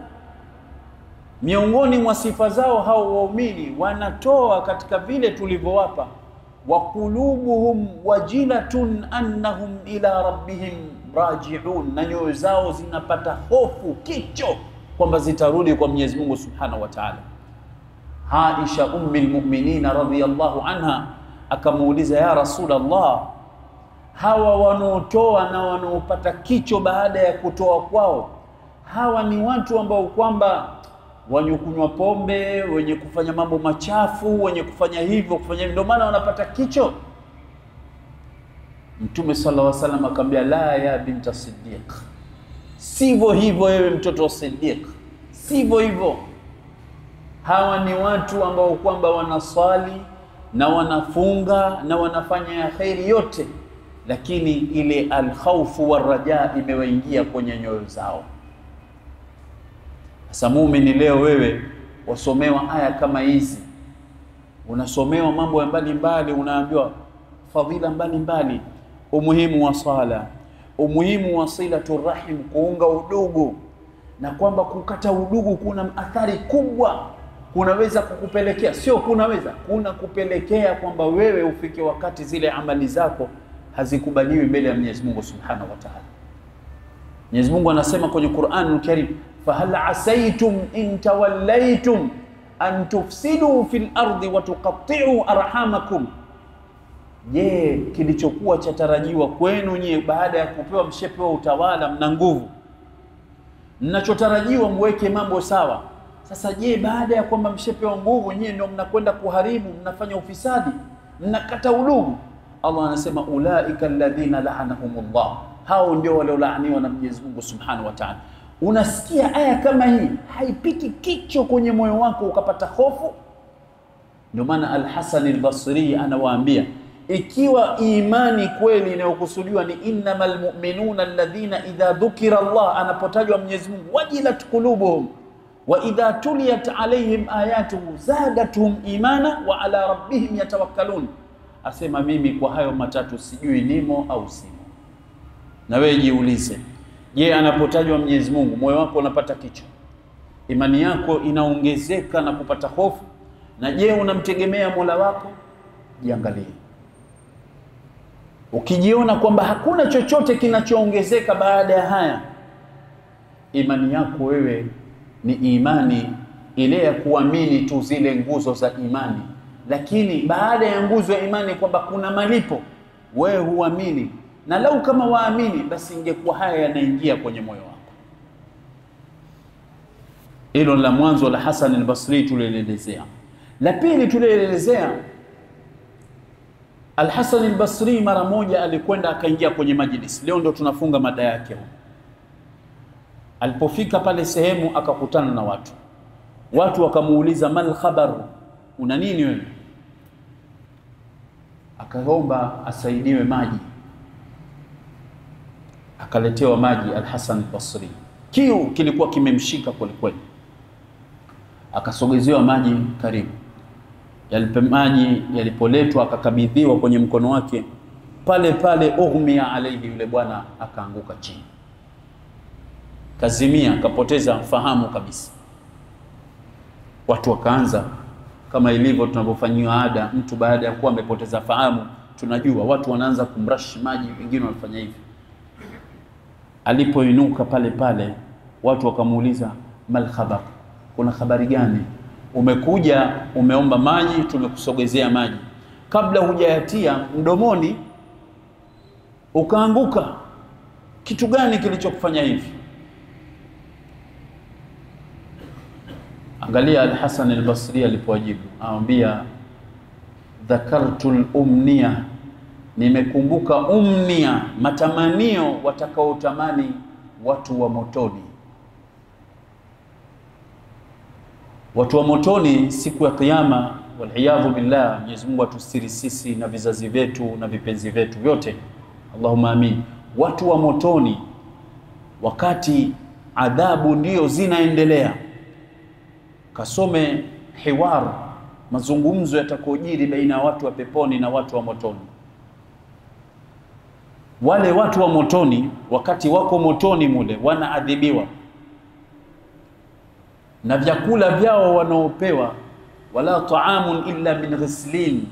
miongoni mwa sifa zao hao waumini wanatoa katika vile tulivyowapa, wa qulubuhum wajilatun annahum ila rabbihim raji'un, na nyoyo zao zinapata hofu kicho kwamba zitarudi kwa Mwenyezi Mungu Subhanahu wa Ta'ala. Aisha ummi almu'minin radhiyallahu anha akamuuliza, ya Rasulullah, hawa wanaotoa na wanaopata kicho baada ya kutoa kwao, hawa ni watu ambao kwamba wenye kunywa pombe, wenye kufanya mambo machafu, wenye kufanya hivyo kufanya hivyo, ndio maana wanapata kicho? Mtume sallallahu alaihi wasallam akamwambia, la ya binta Siddiq, sivyo hivyo wewe mtoto wa Siddiq, sivyo hivyo. Hawa ni watu ambao kwamba wanaswali na wanafunga na wanafanya ya khairi yote, lakini ile alkhawfu waraja imewaingia kwenye nyoyo zao. Sasa muumini leo wewe wasomewa aya kama hizi, unasomewa mambo ya mbalimbali, unaambiwa fadhila mbalimbali, umuhimu wa sala, umuhimu wa silatu rahim, kuunga udugu, na kwamba kukata udugu kuna athari kubwa, kunaweza kukupelekea, sio kunaweza, kuna kupelekea kwamba wewe ufike wakati zile amali zako hazikubaliwi mbele ya Mwenyezi Mungu Subhanahu wa Ta'ala. Mwenyezi Mungu anasema kwenye Qur'anul Karim, Fahal asaitum in tawallaitum an tufsidu fil ardi wa tuqatti'u arhamakum. Je, kilichokuwa chatarajiwa kwenu nyie baada ya kupewa, mshepewa utawala, mna nguvu, mnachotarajiwa mweke mambo sawa. Sasa je, baada ya kwamba mshepewa nguvu, nyie ndio mnakwenda kuharibu, mnafanya ufisadi, mnakata udugu? Allah anasema ulaika alladhina la'anahumullah, hao ndio waliolaaniwa na Mwenyezi Mungu Subhanahu wa Ta'ala. Unasikia aya kama hii, haipiki kichwa kwenye moyo wako ukapata hofu? Ndio maana Al-Hasan al-Basri anawaambia, ikiwa imani kweli inayokusudiwa ni innamal mu'minuna alladhina idha dhukira Allah, anapotajwa Mwenyezi Mungu wajilat qulubuhum wa idha tuliyat alaihim ayatuhu zadatuhum imana wa ala rabbihim yatawakkalun. Asema mimi kwa hayo matatu sijui nimo au simo. Na wewe jiulize, je, anapotajwa Mwenyezi Mungu moyo wako unapata kichwa? Imani yako inaongezeka na kupata hofu? Na je, unamtegemea Mola wako? Jiangalie. Ukijiona kwamba hakuna chochote kinachoongezeka baada ya haya, imani yako wewe ni imani ile ya kuamini tu zile nguzo za imani, lakini baada ya nguzo ya imani kwamba kuna malipo, wewe huamini. Na lau kama waamini, basi ingekuwa haya yanaingia kwenye moyo wako. Hilo la mwanzo la Hasan al-Basri tulielezea. La pili tulielezea, Al-Hasan al-Basri mara moja alikwenda akaingia kwenye majlis. Leo ndo tunafunga mada yake. Alipofika pale sehemu akakutana na watu. Watu wakamuuliza, mal khabar, una nini wewe? Akaomba asaidiwe maji. Akaletewa maji Al-Hasan al-Basri. Kiu kilikuwa kimemshika kweli kweli. Akasogezewa maji karibu. Yalipe maji yalipoletwa akakabidhiwa kwenye mkono wake, pale pale ughmiya alayhi, yule bwana akaanguka chini. Kazimia, akapoteza fahamu kabisa. Watu wakaanza kama ilivyo tunavyofanyiwa ada, mtu baada ya kuwa amepoteza fahamu, tunajua watu wanaanza kumrush maji, wengine wanafanya hivi. Alipoinuka pale pale watu wakamuuliza, mal khabar, kuna habari gani? Umekuja umeomba maji, tumekusogezea maji, kabla hujayatia mdomoni ukaanguka, kitu gani kilichokufanya hivi? Angalia Al-Hasan al-Basri alipojibu, anamwambia dhakartu al-umniya, nimekumbuka umnia, matamanio watakaotamani watu wa motoni. Watu wa motoni siku ya Kiyama, waliyadhu billah, Mwenyezi Mungu atustiri sisi na vizazi vyetu na vipenzi vyetu vyote, Allahumma amin. Watu wa motoni wakati adhabu ndio zinaendelea, kasome hiwar, mazungumzo yatakojiri baina ya watu wa peponi na watu wa motoni. Wale watu wa motoni wakati wako motoni mule wanaadhibiwa na vyakula vyao wanaopewa, wala taamun illa min ghislin,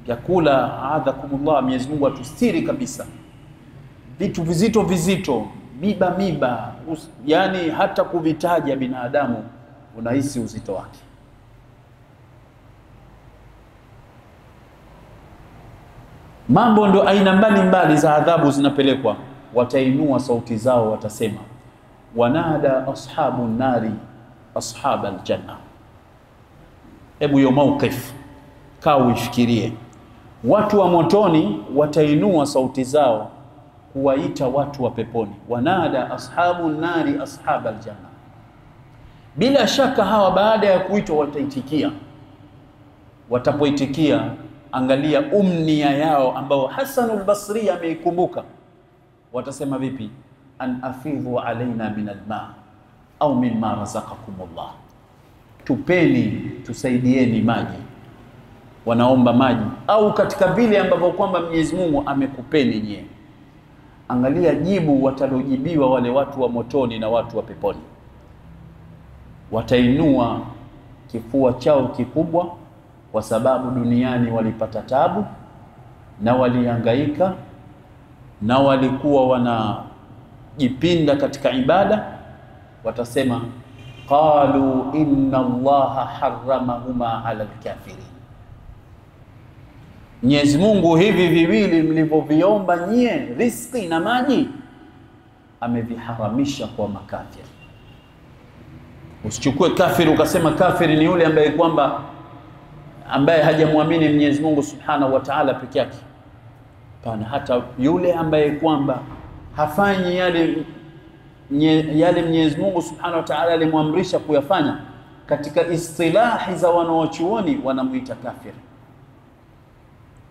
vyakula adhakumullah, Mwenyezi Mungu atustiri kabisa, vitu vizito vizito, miba miba, yani hata kuvitaja binadamu unahisi uzito wake. Mambo ndo aina mbalimbali za adhabu zinapelekwa. Watainua sauti zao, watasema wanada ashabu nari ashab aljanna. Hebu hiyo mawqif kaa uifikirie. Watu wa motoni watainua sauti zao kuwaita watu wa peponi, wanada ashabu nari ashab aljanna. Bila shaka hawa baada ya kuitwa wataitikia. Watapoitikia, angalia umnia yao ambao Hasan al-Basri ameikumbuka, watasema vipi? An afidhu alaina min alma au mimma razaqakumullah, tupeni, tusaidieni maji. Wanaomba maji au katika vile ambavyo kwamba Mwenyezi Mungu amekupeni nyie. Angalia jibu watalojibiwa wale watu wa motoni na watu wa peponi. Watainua kifua chao kikubwa, kwa sababu duniani walipata tabu na walihangaika na walikuwa wanajipinda katika ibada. Watasema qalu inna Allaha harramahuma ala alkafirin, Mwenyezi Mungu hivi viwili mlivyoviomba nyie, riziki na maji, ameviharamisha kwa makafiri. Usichukue kafiri ukasema kafiri ni yule ambaye kwamba ambaye hajamwamini Mwenyezi Mungu Subhanahu wa Ta'ala peke yake. Pana hata yule ambaye kwamba hafanyi yale Mwenyezi Mungu Subhanahu wa Ta'ala alimwamrisha kuyafanya, katika istilahi za wanaochuoni wanamuita kafiri.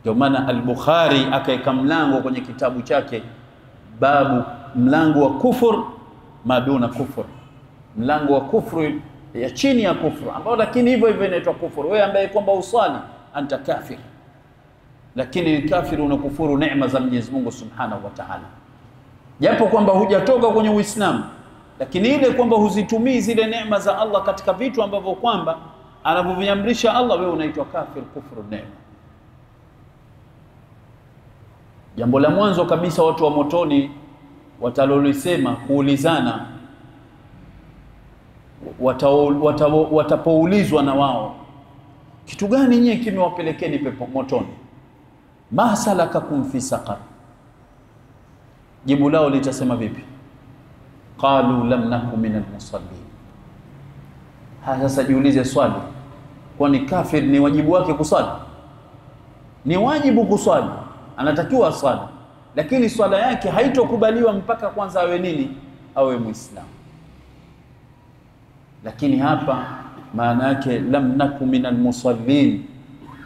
Ndio maana Al-Bukhari akaeka mlango kwenye kitabu chake, babu mlango wa kufur maduna kufur, mlango wa kufru ya chini ya kufru, ambao lakini hivyo hivyo inaitwa kufuru. Wewe ambaye kwamba uswali anta kafir, lakini kafiri unakufuru neema za Mwenyezi Mungu Subhanahu wa Ta'ala, japo kwamba hujatoka kwenye Uislamu, lakini ile kwamba huzitumii zile neema za Allah katika vitu ambavyo kwamba anavyoviamrisha Allah, wewe unaitwa kafir, kufuru neema. Jambo la mwanzo kabisa watu wa motoni watalolisema kuulizana, watapoulizwa na wao, kitu gani nyie kimewapelekeni pepo motoni? Ma salakakum fi saqar, jibu lao litasema vipi? Qalu lam naku minal musallin. Sasa jiulize swali, kwani kafir ni wajibu wake kuswali? Ni wajibu kuswali, anatakiwa swali, lakini swala yake haitokubaliwa mpaka kwanza awe nini? Awe Muislamu. Lakini hapa maana yake lam naku minal musallin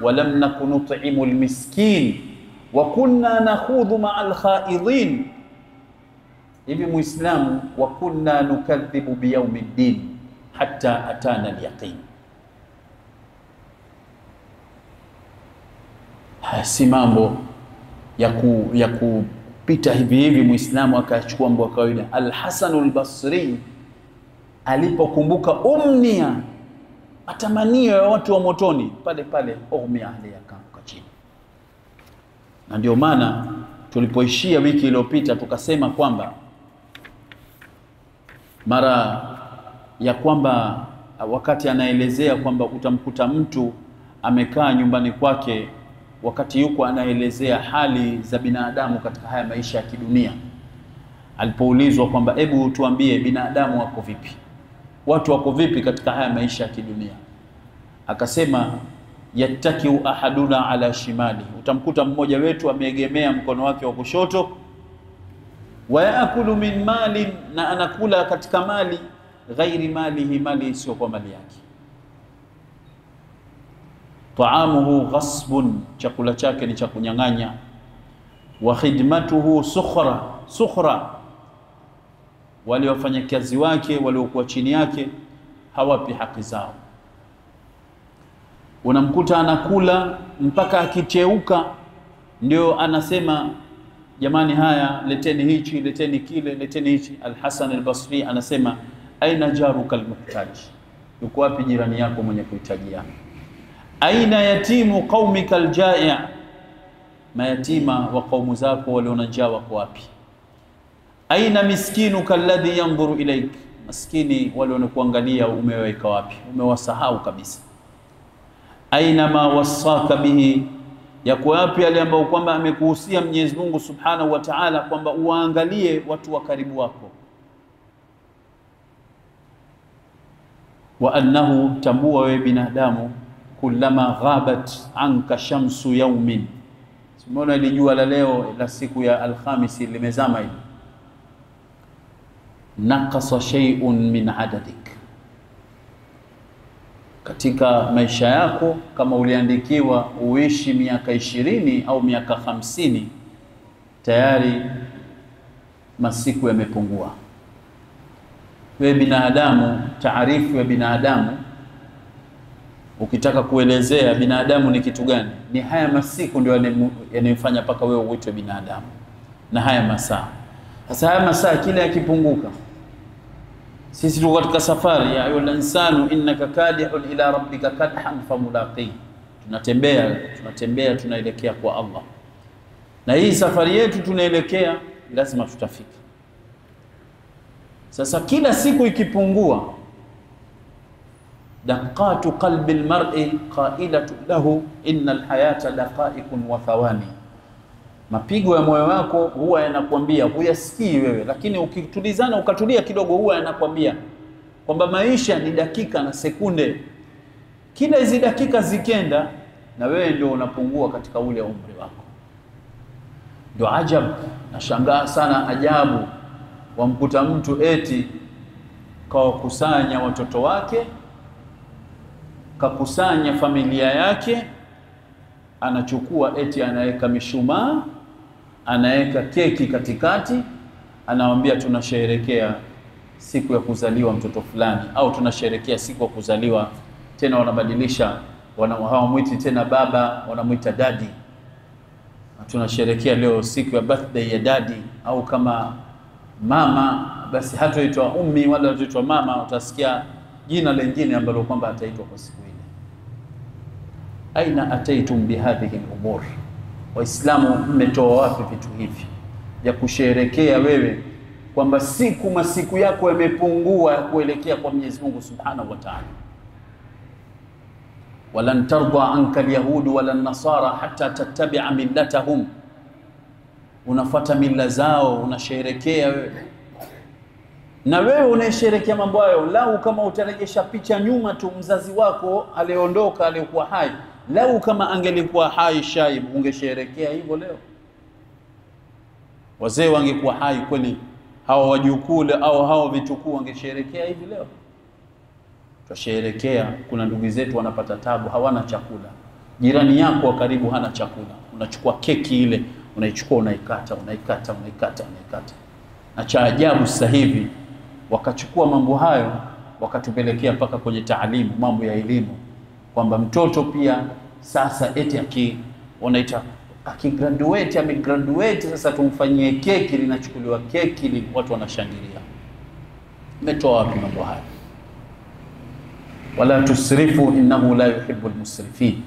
wa lam naku nut'imu almiskin wa kunna nakhudhu ma'al khaidin. Hivi Muislamu, wa kunna nukadhibu biyawmiddin hatta atana alyaqin. Haya si mambo ya kupita hivi hivi Muislamu akachukua mambo ya kawaida. Al-Hasan al-Basri alipokumbuka umnia, matamanio ya watu wa motoni, pale pale umia akaanguka chini. Na ndio maana tulipoishia wiki iliyopita tukasema kwamba mara ya kwamba wakati anaelezea kwamba utamkuta mtu amekaa nyumbani kwake wakati yuko anaelezea hali za binadamu katika haya maisha ya kidunia, alipoulizwa kwamba hebu tuambie binadamu wako vipi, watu wako vipi katika haya maisha ya kidunia, akasema yattakiu ahaduna ala shimali, utamkuta mmoja wetu ameegemea mkono wake wa kushoto, wa yaakulu min mali, na anakula katika mali, ghairi malihi, mali sio kwa mali yake, taamuhu ghasbun, chakula chake ni cha kunyang'anya, wa khidmatuhu sukhra, sukhra, wale wafanyakazi wake waliokuwa chini yake hawapi haki zao. Unamkuta anakula mpaka akicheuka ndio anasema jamani, haya leteni hichi, leteni kile, leteni hichi. Al-Hasan al-Basri anasema aina jaruka al-muhtaj, yuko wapi jirani yako mwenye kuhitajia? Aina yatimu qaumika al-ja'i, mayatima wa kaumu zako walio na njaa wako wapi? Aina miskinuka alladhi yanzuru ilaik, maskini wale wanakuangalia umeweka wapi? Umewasahau kabisa. Aina ma wasaka bihi, yako wapi yale ambayo kwamba amekuhusia Mwenyezi Mungu Subhanahu wa Ta'ala kwamba uangalie watu wa karibu wako. Wa annahu, tambua wewe binadamu, kullama ghabat anka shamsu yawmin, simuona ile jua la leo la siku ya Alhamisi limezama hivi, naqasa shay'un min adadik, katika maisha yako kama uliandikiwa uishi miaka 20 au miaka 50, tayari masiku yamepungua. Wewe binadamu, taarifu ya binadamu ukitaka kuelezea binadamu ni kitu gani, ni haya masiku ndio yanayofanya paka wewe uitwe binadamu, na haya masaa. Sasa haya masaa kila yakipunguka, sisi tuko katika safari ya ayuha insanu innaka kadihun ila rabbika kadhan famulaqi, tunatembea tunatembea tunaelekea kwa Allah, na hii safari yetu tunaelekea lazima tutafika. Sasa kila siku ikipungua, daqatu qalbi almar'i qailatu lahu innal hayata daqa'iqun wa thawani, mapigo ya moyo wako huwa yanakuambia, huyasikii wewe, lakini ukitulizana ukatulia kidogo, huwa yanakuambia kwamba maisha ni dakika na sekunde. Kila hizi dakika zikenda, na wewe ndio unapungua katika ule umri wako. Ndio ajabu, nashangaa sana ajabu, wamkuta mtu eti kawakusanya watoto wake, kakusanya familia yake, anachukua eti anaweka mishumaa, anaweka keki katikati, anawaambia tunasherehekea siku ya kuzaliwa mtoto fulani, au tunasherehekea siku ya kuzaliwa. Tena wanabadilisha, hawamwiti tena baba, wanamuita dadi. Tunasherehekea leo siku ya birthday ya dadi, au kama mama basi hatoitwa ummi wala hatoitwa mama, utasikia jina lingine ambalo kwamba ataitwa kwa siku ile. Aina ataitum bihadhihi al-umur, Waislamu mmetoa wapi vitu hivi ya kusherekea wewe kwamba siku masiku yako yamepungua kuelekea kwa Mwenyezi Mungu Subhanahu wa Ta'ala? Walan tarda anka al-yahudu wala nasara hatta tattabi'a millatahum, unafuata mila zao, unasherekea wewe. Na wewe unaisherekea mambo hayo, lau kama utarejesha picha nyuma tu, mzazi wako aliondoka, alikuwa hai, lau kama angelikuwa hai Shaib, ungesherekea hivyo leo? Wazee wangekuwa hai kweli, hawa wajukuu au hawa vitukuu wangesherekea hivi leo? Twasherekea, kuna ndugu zetu wanapata tabu, hawana chakula. Jirani yako wa karibu hana chakula, unachukua keki ile, unaichukua, unaikata, unaikata, unaikata, unaikata. Na cha ajabu sasa hivi wakachukua mambo hayo wakatupelekea mpaka kwenye taalimu, mambo ya elimu, kwamba mtoto pia sasa eti aki wanaita akigraduate, amegraduate, sasa tumfanyie keki, linachukuliwa keki, watu wanashangilia. Umetoa wapi mambo hayo? Wala tusrifu innahu la yuhibbu almusrifin.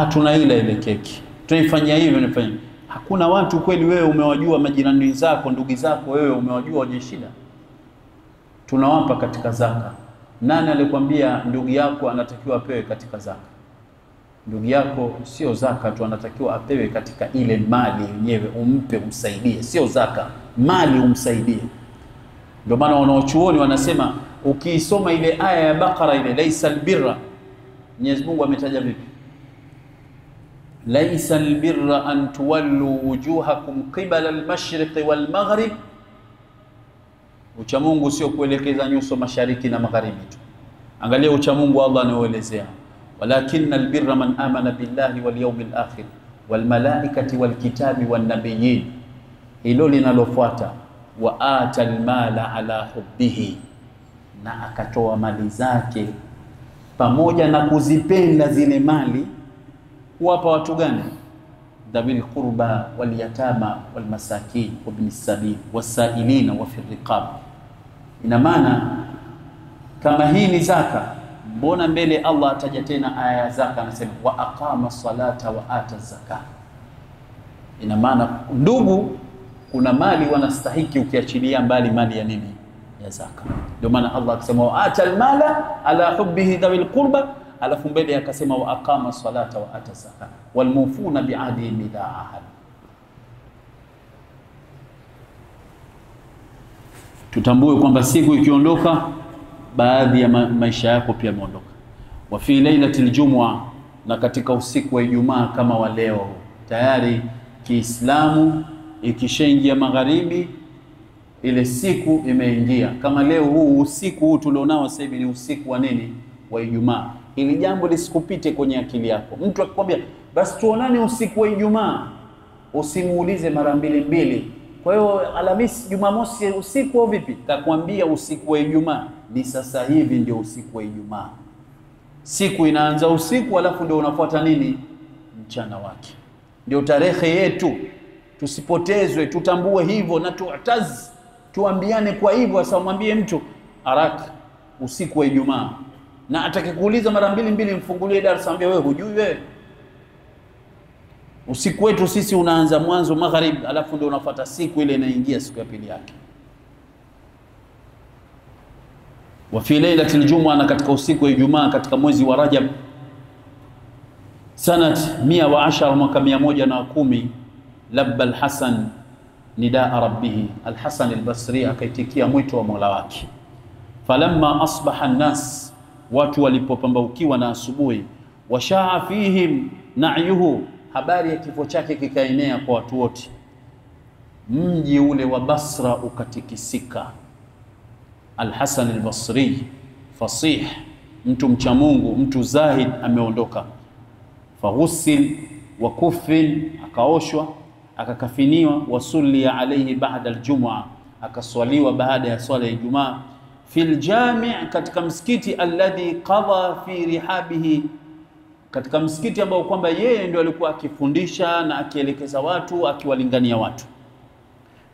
Tunaila ile keki, tunaifanyia hivi, tunafanya. Hakuna watu kweli wewe umewajua majirani zako, ndugu zako, wewe umewajua wenye shida? Tunawapa katika zaka. Nani alikwambia ndugu yako anatakiwa apewe katika zaka? Ndugu yako sio zaka tu, anatakiwa apewe katika ile mali yenyewe, umpe, umsaidie. Sio zaka, mali umsaidie. Ndio maana wanaochuoni wanasema ukiisoma ile aya ya Bakara ile laisa albirra, Mwenyezi Mungu ametaja vipi? Laisa albirra an tuwallu wujuhakum qibala almashriqi walmaghrib. Ucha Mungu sio kuelekeza nyuso mashariki na magharibi tu. Angalia ucha Mungu Allah anaoelezea, walakinna albirra man amana billahi wal yawmil akhir wal malaikati wal kitabi wan nabiyyin. Hilo linalofuata, wa ata almala ala hubbihi, na akatoa mali zake pamoja na kuzipenda zile mali. Kuwapa watu gani? Dhawil qurba wal yatama wal masakin wabni sabil wasailina wa fi riqab. Ina maana kama hii ni zaka, mbona mbele Allah ataja tena aya ya zaka, anasema wa aqama salata wa ata zaka. Ina maana ndugu, kuna mali wanastahiki ukiachilia mbali mali ya nini? Ya zaka. Ndio maana Allah akasema wa ata almala ala hubbihi dhawil qurba, alafu mbele akasema wa aqama salata wa ata zaka walmufuna bi'ahdihim idha ahad. Tutambue kwamba siku ikiondoka, baadhi ya maisha yako pia yameondoka. Wa fi lailatil jumua, na katika usiku wa Ijumaa kama wa leo, tayari Kiislamu ikishaingia magharibi, ile siku imeingia. Kama leo huu usiku huu tulionao sasa hivi ni usiku wa nini? Wa Ijumaa. Ili jambo lisikupite kwenye akili yako. Mtu akikwambia basi tuonane usiku wa Ijumaa, usimuulize mara mbili mbili. Kwa hiyo Alhamisi, Jumamosi usiku au vipi? Kakwambia usiku wa Ijumaa ni sasa hivi, ndio usiku wa Ijumaa. Siku inaanza usiku, alafu ndio unafuata nini? Mchana wake. Ndio tarehe yetu. Tusipotezwe, tutambue hivyo na tuataz, tuambiane kwa hivyo. Sasa mwambie mtu haraka usiku wa Ijumaa, na atakikuuliza mara mbili mbili, mfungulie darasa, ambie wewe hujui wewe. Usiku wetu sisi unaanza mwanzo magharibi, alafu ndio unafuata siku ile inaingia siku ya pili yake. Wa fi lailatil jumua, na katika usiku wa Ijumaa katika mwezi wa Rajab sanat 110, mwaka 110, labba al-Hasan nidaa rabbih, al-Hasan al-Basri akaitikia mwito wa Mola wake. Falamma asbaha an-nas, watu walipopambaukiwa na asubuhi, washaa fihim na'yuhu, habari ya kifo chake kikaenea kwa watu wote. Mji ule wa Basra ukatikisika. Al-Hasan al-Basri fasih, mtu mcha Mungu, mtu zahid, ameondoka. Faghussil wa kufin, akaoshwa akakafiniwa. Wasulli alayhi ba'da al-jum'a, akaswaliwa baada ya swala ya Ijumaa. Fil jami', katika msikiti alladhi qadha fi rihabihi, katika msikiti ambao kwamba yeye ndio alikuwa akifundisha na akielekeza watu, akiwalingania watu.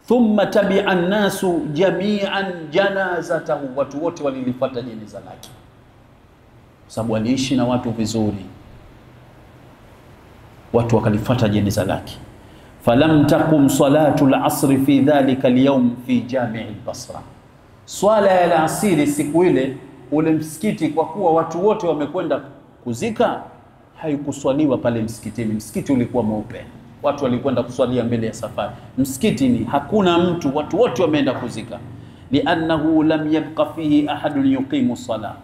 Thumma tabi'a an-nasu jami'an janazatahu, watu wote walilifuata jeneza lake, kwa sababu aliishi na watu vizuri, watu wakalifuata jeneza lake. Falam taqum salatu al-asr fi dhalika al-yawm fi jami' al-Basra, swala ya alasiri siku ile ule msikiti, kwa kuwa watu wote wamekwenda kuzika, haikuswaliwa pale msikitini. Msikiti ulikuwa mweupe, watu walikwenda kuswalia mbele ya safari. Msikitini hakuna mtu, watu wote wameenda kuzika. Li'annahu lam yabqa fihi ahadun yuqimu salah,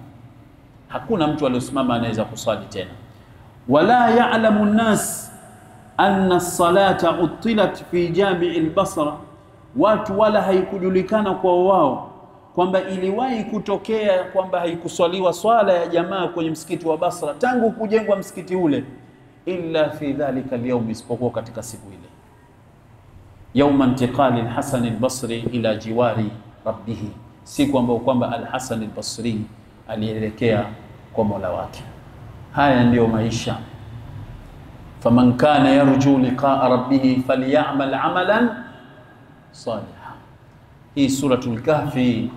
hakuna mtu aliyosimama anaweza kuswali tena. Wala ya'lamu an-nas anna as-salata uttilat fi jami' al-Basra, watu wala haikujulikana kwa wao kwamba iliwahi kutokea kwamba haikuswaliwa swala ya jamaa kwenye msikiti wa Basra tangu kujengwa msikiti ule, illa fi dhalika al-yawm, isipokuwa katika siku ile, yauma intiqali al-Hasan al-Basri ila jiwari rabbih, siku ambayo kwamba al-Hasan al-Basri alielekea kwa Mola wake. Haya ndiyo maisha. Faman kana yarju liqa'a rabbih falyamal amalan salihan. Hii Suratul Kahfi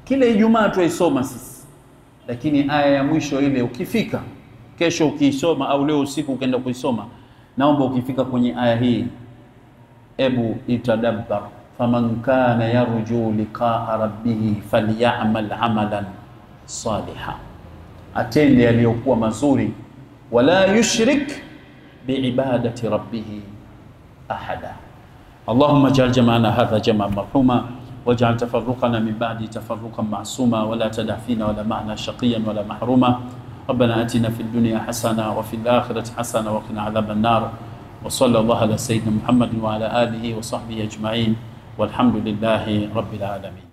kila Ijumaa tuisoma sisi, lakini aya ya mwisho ile ukifika kesho ukiisoma au leo usiku ukaenda kuisoma, naomba ukifika kwenye aya hii ebu itadabbar. Faman kana yarju liqa'a rabbih falyamal amalan salihan, atende yaliyokuwa mazuri, wala yushrik biibadati rabbih ahada. Allahumma ij'al jama'ana hadha jam'an marhuma waj'al tafarruqana min ba'di tafarruqan ma'suma wala tada' fina wala ma'na shaqiyan wala mahruma. ربنا آتنا في الدنيا حسنة وفي الآخرة حسنة وقنا عذاب النار. وصلى الله على سيدنا محمد وعلى آله وصحبه أجمعين، والحمد لله رب العالمين.